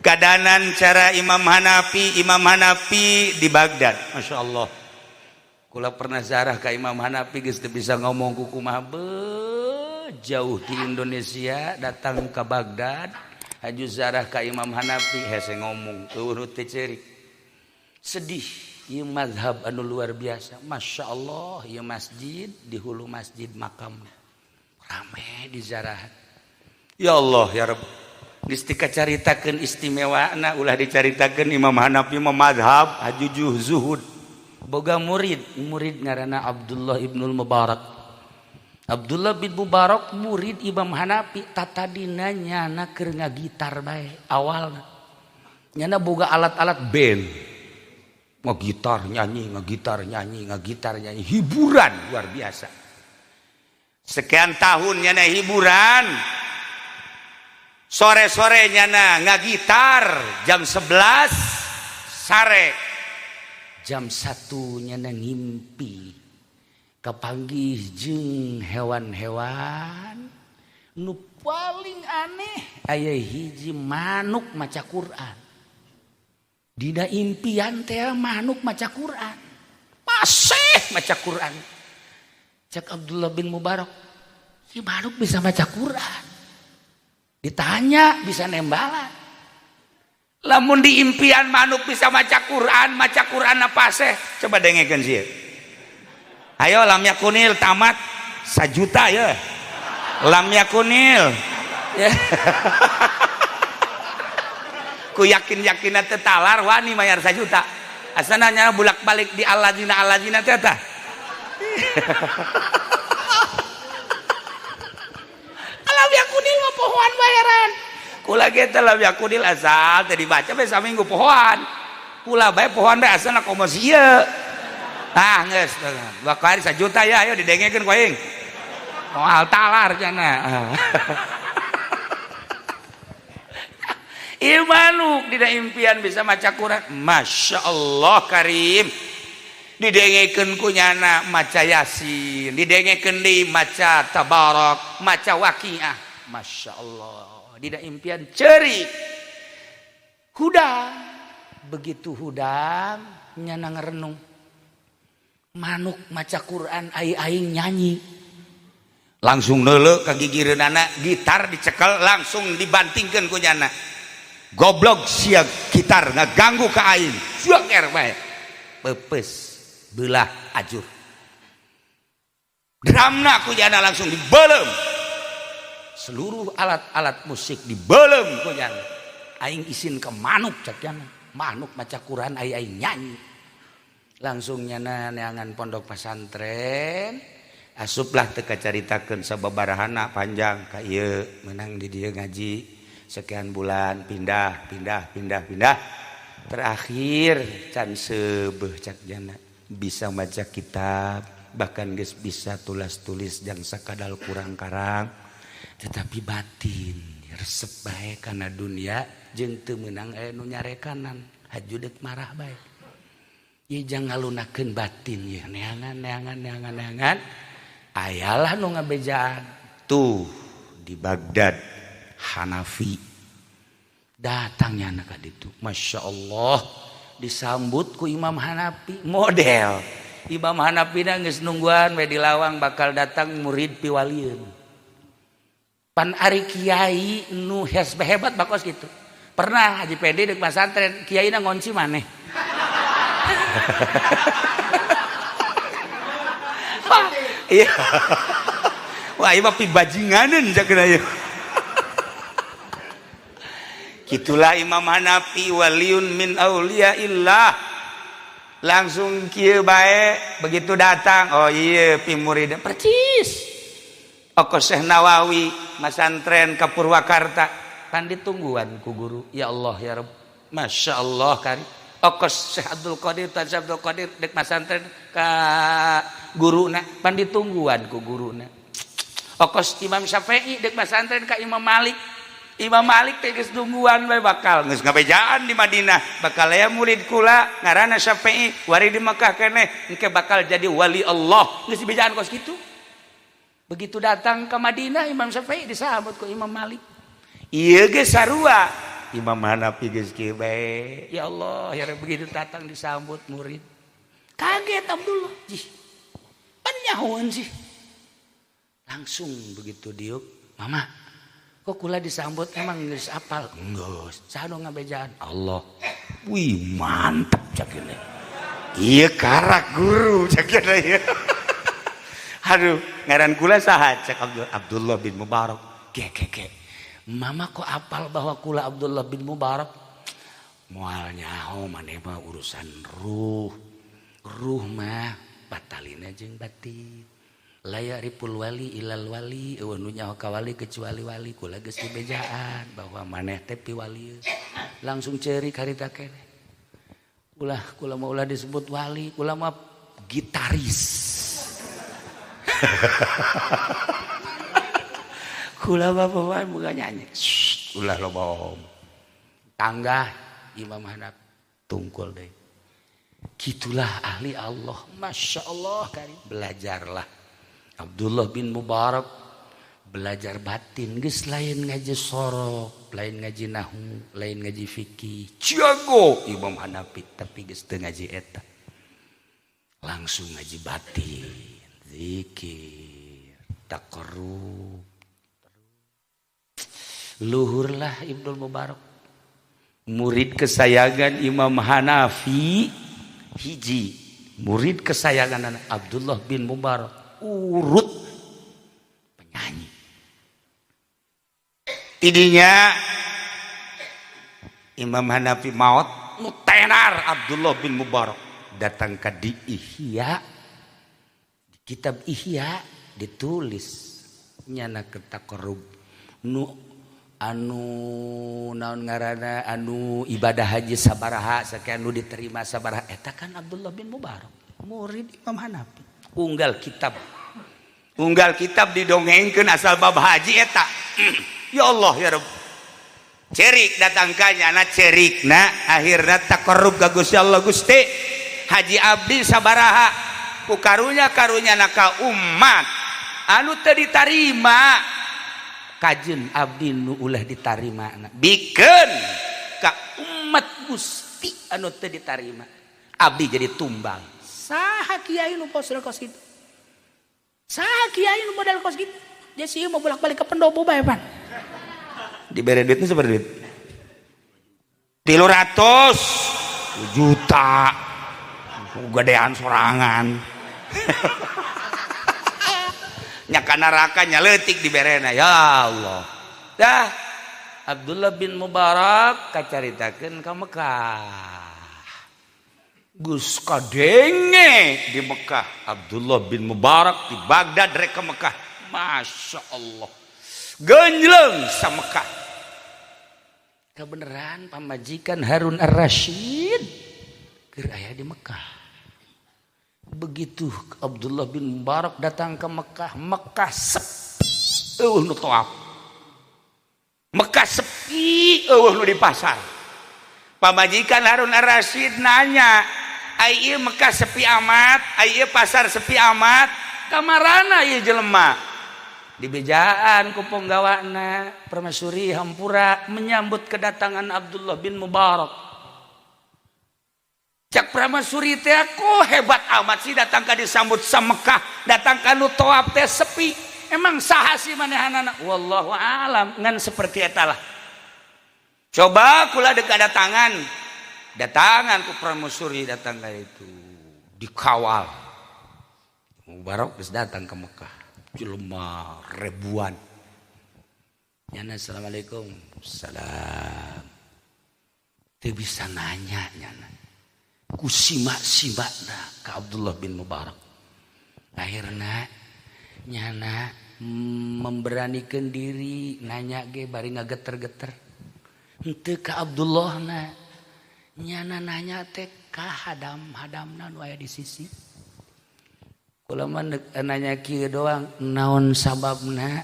Kadanan cara Imam Hanafi, Imam Hanafi di Baghdad. Masya Allah. Kula pernah ziarah ke Imam Hanafi, geus teu bisa ngomong kumaha jauh di Indonesia datang ke Baghdad haju ziarah ke Imam Hanafi, hese ngomong, eueuh teh ceurik. Sedih, ieu mazhab anu luar biasa. Masya Allah, ieu masjid di hulu masjid makam rame di ziarah. Ya Allah ya Rabb. Geus dikacaritakeun istimewana, ulah dicaritakeun Imam Hanafi mah mazhab hajujuh zuhud. Boga murid, murid ngaranna Abdullah ibnul Mubarak. Abdullah bin Mubarak murid Imam Hanafi, tatadina nyana keur ngagitar bae awalna. Nyana boga alat-alat band. Ngagitar nyanyi, ngagitar nyanyi, ngagitar nyanyi, hiburan luar biasa. Sekian tahun nyana hiburan. Sore-sore nyana ngagitar jam 11 sare. Jam 1 nyana ngimpi kapanggih jeung hewan-hewan nu paling aneh, aya hiji manuk maca Quran. Dina impian teh manuk maca Quran, paseh maca Quran. Cek Abdullah bin Mubarak, si manuk bisa maca Quran. Ditanya bisa nembalan. Lamun di impian manuk bisa maca Quran, maca Quran apa sih? Coba dengekeun sih. Ayo, lam yakunil tamat sajuta ya. Lam yakunil. Ya. Ku yakin-yakin teh talar wani mayar sajuta. Asana nya bulak-balik di alladzina alladzina teh tah. Lam yakunil mah pohoan bayaran. Kula ge teh lam yakunil asal teh dibaca bae saminggu pohoan. Kula bae pohoan bae asalna komo ieu. Ah geus dua kali sajuta ya, ayo didengekeun ku aing. Moal talar cenah. Ieu manuk dina impian bisa maca Quran. Masya Allah Karim. Didengekeun ku nyana maca Yasin, didengekeun deui maca Tabarok, maca Waqiah. Masya Allah. Dina impian ceurik. Hudang. Begitu hudang nyana ngerenung. Manuk maca Quran, aing nyanyi. Langsung neuleuh ka gigireunana, gitar dicekel langsung dibantingkeun ku nyana. Goblok sia, gitar ngaganggu ka aing. Suak bae. Pepes belah ajur. Drumna ku nyana langsung dibelem. Seluruh alat-alat musik dibelem ku nyana. Aing isin ke manuk, cak nyana. Manuk maca Quran, aing nyanyi. Langsung nyana neangan pondok pesantren, asuplah teu kacaritakeun sababarahana panjang ka ieu menang di dieu ngaji sekian bulan, pindah pindah pindah pindah, terakhir can seubeuh cak jana bisa maca kitab, bahkan geus bisa tulas-tulis jang sakadal kurang karang, tetapi batin resep bae kana dunia jeung teu meunang aya nu nyarekanan, haju deuk marah bae. Ieu jang ngalunakeun batin ieu, neangan neangan neangan neangan, ayalah nu ngabejaan tuh di Baghdad Hanafi. Datangnya anak ka ditu, Masya Allah, disambut ku Imam Hanafi. Model Imam Hanafi na geus nungguan we di lawang bakal datang murid piwalieun. Pan ari kiai nu hebat bakos gitu. Pernah Haji Pedi di pesantren, kiai na ngonci maneh. Iya. Wah, ieu mah pibajinganeun cak ieu. Kitulah Imam Hanafi, waliun min auliyaillah. Langsung kieu bae begitu datang, oh iya pi murid percis. Oko Syekh Nawawi masantren ka Purwakarta pan ditungguan ku guru. Ya Allah ya Rabb. Masya Allah kan. Okos Syekh Abdul Qadir, Tan Syekh Abdul Qadir dek masantren ka guruna pan ditungguan ku guruna. Okos Imam Syafi'i dek masantren ka Imam Malik. Imam Malik teh geus nungguan bae bakal geus ngabejaan di Madinah, bakal aya murid kula ngaranna Syafi'i wari di Mekah keneh engke bakal jadi wali Allah, geus dibejaan kos kitu. Begitu datang ke Madinah, Imam Syafi'i disambut ku Imam Malik. Ieu ge sarua. Imam Hanafi geus kieu bae. Ya Allah, ya begitu datang disambut murid. Kaget Abdullah. Jih. Pan nyahoeun sih. Langsung begitu diuk, "Mama, kok kula disambut emang geus apal?" "Geus." "Saha nu ngabejaan?" "Allah." Wih, mantep cak ini. Iya karak guru cak ini. Aduh, ngaran kula saha cak Abdullah bin Mubarak. Ke ke ke. Mama kok apal bahwa kula Abdullah bin Mubarak? Moal nyaho maneh mah urusan ruh. Ruh mah batalina jeung batin. La ya'riful wali ilal wali, eueuh nu nyaho ka wali kecuali wali. Kula geus dibejaan bahwa maneh teh piwali. Langsung ceurik harita keneh. Ulah kula mah ulah disebut wali, kula mah gitaris. Kula bapak bukan nyanyi. Shh, ulah lo bohong. Tangga Imam Hanafi tungkul deh. Gitulah ahli Allah. Masya Allah karim. Belajarlah. Abdullah bin Mubarak belajar batin. Geus lain ngaji sorok, lain ngaji nahu, lain ngaji fikih. Jago Imam Hanafi tapi geus teu ngaji eta. Langsung ngaji batin. Zikir, taqarrub. Luhurlah Ibnul Mubarak. Murid kesayangan Imam Hanafi hiji, murid kesayangan Abdullah bin Mubarak urut penyanyi. Tidinya Imam Hanafi maut, nu tenar Abdullah bin Mubarak datang ke di Ihya. Kitab Ihya ditulis nyana ketaqarrub nu anu naon ngaranna anu ibadah haji sabaraha sakian nu diterima sabaraha eta kan Abdullah bin Mubarak murid Imam Hanafi. Unggal kitab didongengkeun asal bab haji eta. Ya Allah ya Rabb. Cerik datang ka nyana cerikna akhirna taqarrub ka Gusti Allah. Gusti, haji abdi sabaraha ku karunya karunya naka umat anu teu ditarima kajeun abdi nu ulah ditarima bikeun ka umat Gusti anu teu ditarima abdi jadi tumbang. Saha kiai nu posel kos kitu? Saha kiai nu modal kos kitu? Dia sih mau bolak-balik ke pendopo bae pan. Dibere duitnya seberapa duit? 300 juta. Gedean sorangan. Nyaka neraka nyaletik diberena ya Allah. Dah Abdullah bin Mubarak kacaritakeun ka Mekah. Gus kadenge di Mekah Abdullah bin Mubarak di Baghdad rek ke Mekah. Masya Allah. Genjleng sa Mekah. Kebenaran pamajikan Harun Ar-Rasyid keur aya di Mekah. Begitu Abdullah bin Mubarak datang ke Mekah, Mekah sepi eueuh nu tawaf. Mekah sepi eueuh nu di pasar. Pamajikan Harun Ar-Rasyid nanya, "Ai ieu Mekah sepi amat, ai ieu pasar sepi amat, kamarana ieu jelema?" Dibejaan ku ponggawana, permaisuri hampura menyambut kedatangan Abdullah bin Mubarak. Cak Pramasuri teh kok hebat amat sih datang ka disambut sa Mekah, datang ka nu tawaf teh sepi. Emang saha sih manehanana? Wallahu alam ngan seperti eta lah. Coba kula dek datangan. Datangan ku Pramasuri datang ka itu dikawal. Mubarak geus datang ke Mekah. Jelema ribuan. Nyana assalamualaikum. Salam. Teu bisa nanya nyana. Ku simak-simakna ka Abdullah bin Mubarak. Akhirna nyana memberanikan diri nanya ge bari ngageter-geter. Henteu ka Abdullah na. Nyana nanya teh ka hadam-hadamna nu aya di sisi. Kula mah nanya kieu doang, naon sababna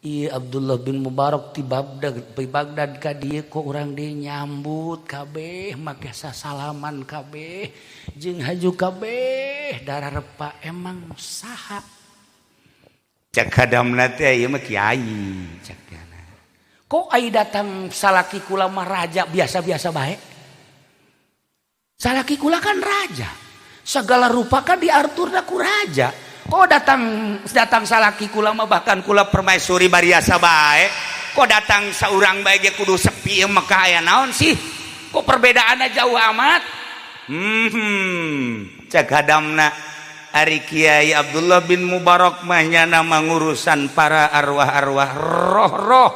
ieu Abdullah bin Mubarak ti Baghdad ka dieu kok urang dieu nyambut kabeh make sasalaman kabeh jeung haju kabeh dararepa emang saha? Cak hadamna teh ieu mah kiai cak. Kok ai datang salaki kula mah raja biasa-biasa bae? Salaki kula kan raja. Segala rupa kan diaturna ku raja. Kok datang datang salaki kula mah bahkan kula permaisuri bariasa bae. Kok datang saurang bae ge kudu sepi Mekah aya naon sih? Kok perbedaannya jauh amat? Cek hadamna ari Kiai Abdullah bin Mubarak mah nyana ngurusan para arwah-arwah, roh-roh,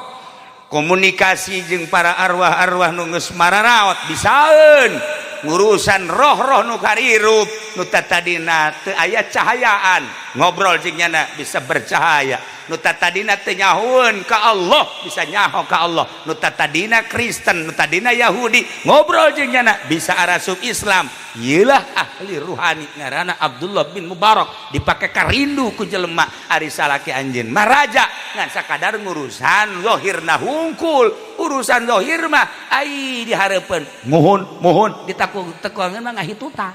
komunikasi jeung para arwah-arwah nu geus mararaot, bisaeun ngurusan roh-roh nu karirup, nu tadina teu aya cahayaan, ngobrol jeung nyana bisa bercahaya, nu tadina teu nyahoeun ka Allah bisa nyaho ka Allah, nu tadina Kristen, nu tadina Yahudi, ngobrol jeung nyana bisa arasup Islam. Ieulah ahli ruhani ngaranna Abdullah bin Mubarak, dipake karindu ku jelema. Ari salaki anjeun mah raja ngan sakadar ngurusan zahirna hungkul. Urusan zahir mah ai dihareupeun muhun muhun, ditaku tekuangan mah ngahituta.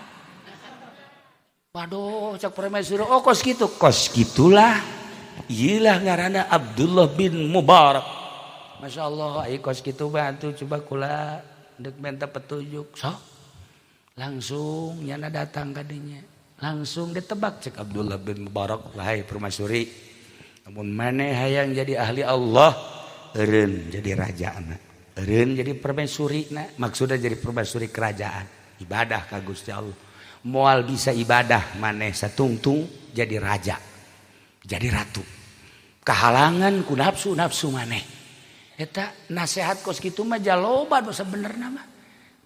Waduh, cek permaisuri, oh kos kitu, kos gitulah. Iyalah ngaranna Abdullah bin Mubarak. Masya Allah, ai kos kitu bantu coba kula dek minta petunjuk. Sok langsung nyana datang kadinya, langsung ditebak. Cek Abdullah bin Mubarak, wahai permaisuri, namun maneh hayang jadi ahli Allah, eureun jadi raja na, eureun jadi permaisuri na, maksudnya jadi permaisuri kerajaan, ibadah ka Gusti Allah. Moal bisa ibadah maneh satungtung jadi raja, jadi ratu, kehalangan ku nafsu nafsu maneh. Eta nasehat kos kitu mah jaloba dosa bener nama,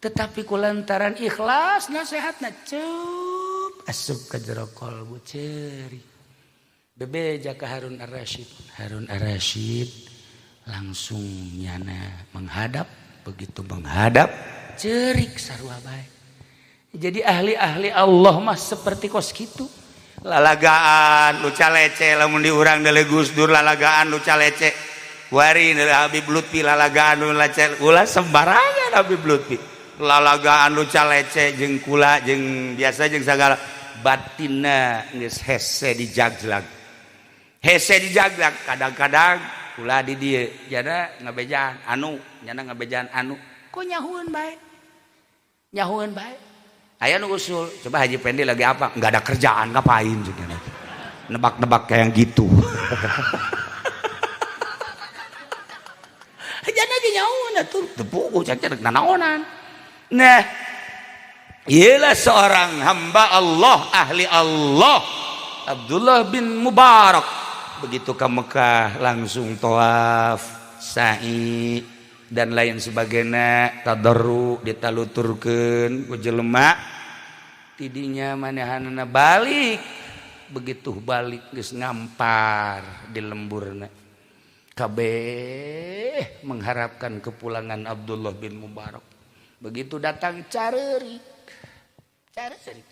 tetapi kulantaran ikhlas nasehatna cup asup ka jero kolbu, ceurik bebeja ka Harun Ar-Rasyid. Harun Ar-Rasyid langsung nyana menghadap, begitu menghadap ceurik sarua bae. Jadi ahli-ahli Allah mah seperti kos kitu. Lalagaan luca lece, lamun di urang deuleu Gus Dur lalagaan luca lece, wari deuleu Habib Lutfi lalagaan luca lece. Ulah sembarangan, Habib Lutfi lalagaan luca lece jeung kula jeung biasa jeung sagala, batinna geus hese dijaglag, hese dijaglag. Kadang-kadang kula di dieu jana ngabejaan anu, nyana ngabejaan anu, kok nyahueun bae, nyahueun bae. Aya nu usul, coba Haji Pendi lagi apa? Nggak ada kerjaan, ngapain juga nebak-nebak kayak gitu. Jana ge nyahueun atuh teu puguh cek cek nanaonan. Nah, ialah seorang hamba Allah, ahli Allah, Abdullah bin Mubarak. Begitu ke Mekah langsung tawaf, sa'i dan lain sebagainya, tadarru ditaluturkeun ku jelema. Tidinya manehanana balik, begitu balik geus ngampar di lemburna kabeh mengharapkan kepulangan Abdullah bin Mubarak. Begitu datang careurik, careurik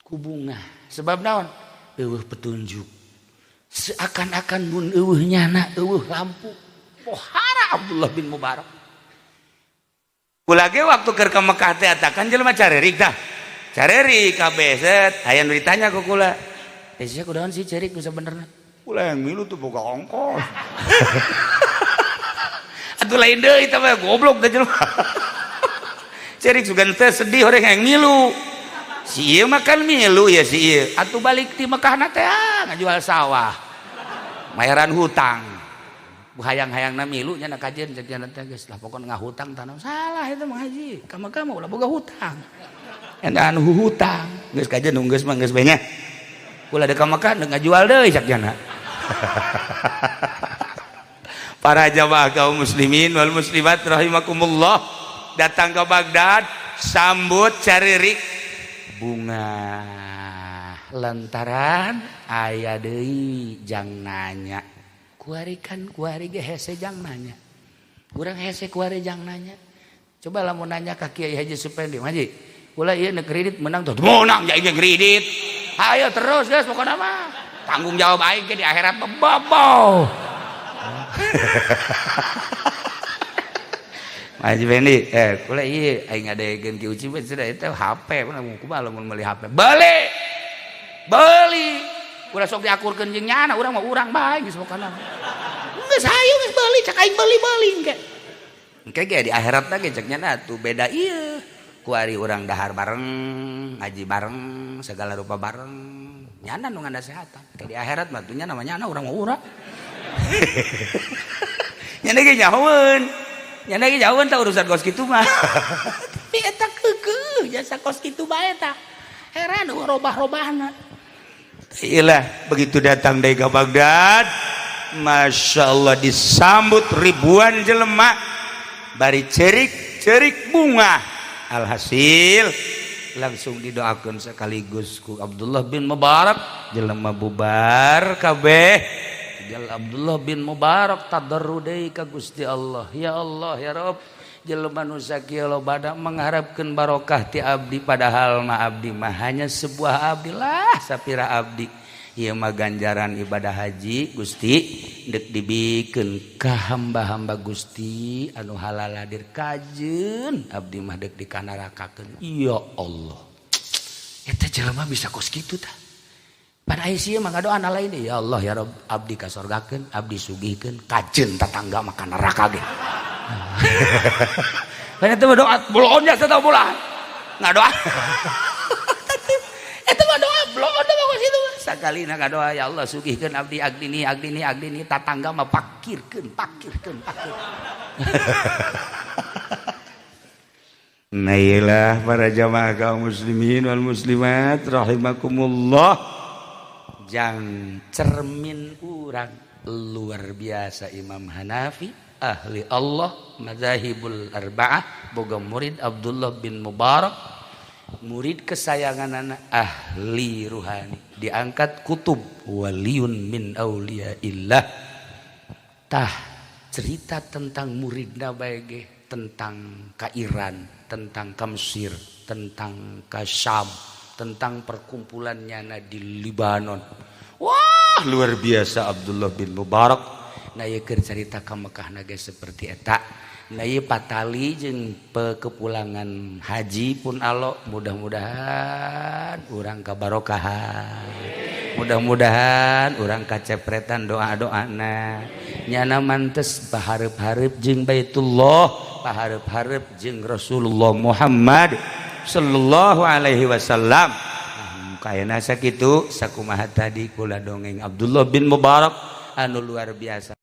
ku bunga. Sebab naon? Eueuh petunjuk, seakan-akan mun eueuh nyana, eueuh lampu, pohara Abdullah bin Mubarak. Kula ge waktu keur ka Mekah teh kan jelema careurik tah, careurik kabeh set. Aya nu ditanya ku kula, eh sia kunaon sih ceurik nu sabenerna? Kula yang milu tuh boga ongkos. Atuh lain deui eta mah, goblok da jelema. Ceurik sugan teh sedih orang yang milu. Si ieu mah kan milu ya si ieu. Atuh balik ti Mekah teh ngajual sawah, mayaran hutang. Hayang-hayangna milu nya kajeun cek nya teh geus lah pokona ngahutang tanah. Salah itu mah haji. Ka Mekah mah ulah boga hutang. Endaan hutang. Geus kajeun geus mah geus bae nya. Kula deuk ka Mekah ngajual deui cek nya. Para jamaah kaum muslimin wal muslimat rahimakumullah, datang ke Baghdad, sambut caririk. Bunga lantaran aya deui jang nanya kuari, kan kuari ge hese jang nanya, urang hese kuari jang nanya. Coba lamun nanya ka Kiai Haji Supendi, "Haji, kula ieu kredit menang tuh?" "Menang ya kredit, ayo terus guys, pokoknya mah tanggung jawab aing ke di akhirat bobo." Haji Fendi, kula ieu aing ngadegeun Ki Uci sudah itu HP, kumaha lamun meuli HP? Beli. Beli. Ulah sok diakurkeun jeung nyana, urang mah urang bae geus pokona. Geus Geus hayu, geus beuli, cek aing beuli-beuli engke. Engke ge di akhirat ge cek nya tuh beda ieu. Kuari urang dahar bareng, ngaji bareng, segala rupa bareng. Nyana nu nganasehatan. Di akhirat mah nya namanya anak urang mah urang. Nyana ge nyahoeun. Nyana ge nyahoeun tah urusan kos kitu mah. Tapi eta keukeuh jasa kos kitu bae tah. Heran robah-robahna. Iyalah, begitu datang dari ke Baghdad, Masya Allah, disambut ribuan jelema bari cerik-cerik bunga. Alhasil langsung didoakan sekaligus ku Abdullah bin Mubarak, jelema bubar kabeh. Tinggal Abdullah bin Mubarak tadarru deui ka Gusti Allah, ya Allah, ya Rabb, jelema nu sakieu loba mengharapkeun barokah ti abdi, padahal mah abdi mah hanya sebuah abdi lah, sapira abdi. Ieu mah ganjaran ibadah haji, Gusti, dek dibikeun ka hamba-hamba Gusti anu halal hadir kajeun abdi mah dek dikanarakakeun. Ya Allah, eta jelema bisa kos kitu tah. Pada aya sieun mah ngadoa lain, ya Allah, ya Rabb, abdi kasorgakeun, abdi sugihkeun, kajeun tatangga mah ka neraka ge. Kan itu doa bloon ya satu bulan. Ngadoa. Itu mah doa bloon mah kos itu. Sakali ngadoa, ya Allah, sugihkeun abdi agdini agdini agdini, tatangga mah pakirkeun, pakirkeun, pakir. Nah, iyalah para jamaah kaum muslimin wal muslimat rahimakumullah. Jang cermin urang luar biasa Imam Hanafi ahli Allah madzahibul arba'ah, boga murid Abdullah bin Mubarak, murid kesayangan anak ahli ruhani, diangkat kutub, waliyun min auliyaillah. Tah, cerita tentang muridna bae ge, tentang ka Iran, tentang ka Mesir, tentang ka Syam, tentang perkumpulannya di Libanon. Wah, luar biasa Abdullah bin Mubarak. Nah, ieu keur carita ka Mekah ge seperti eta. Nah, ieu patali jeung kepulangan haji pun alo, mudah-mudahan urang kabarokahan. Mudah-mudahan urang kacepretan doa-doana. Nyana mantes pahareup-hareup jeung Baitullah, pahareup-hareup jeung Rasulullah Muhammad sallallahu alaihi wasallam. Kayana sakitu sakumaha tadi kula dongeng Abdullah bin Mubarak anu luar biasa.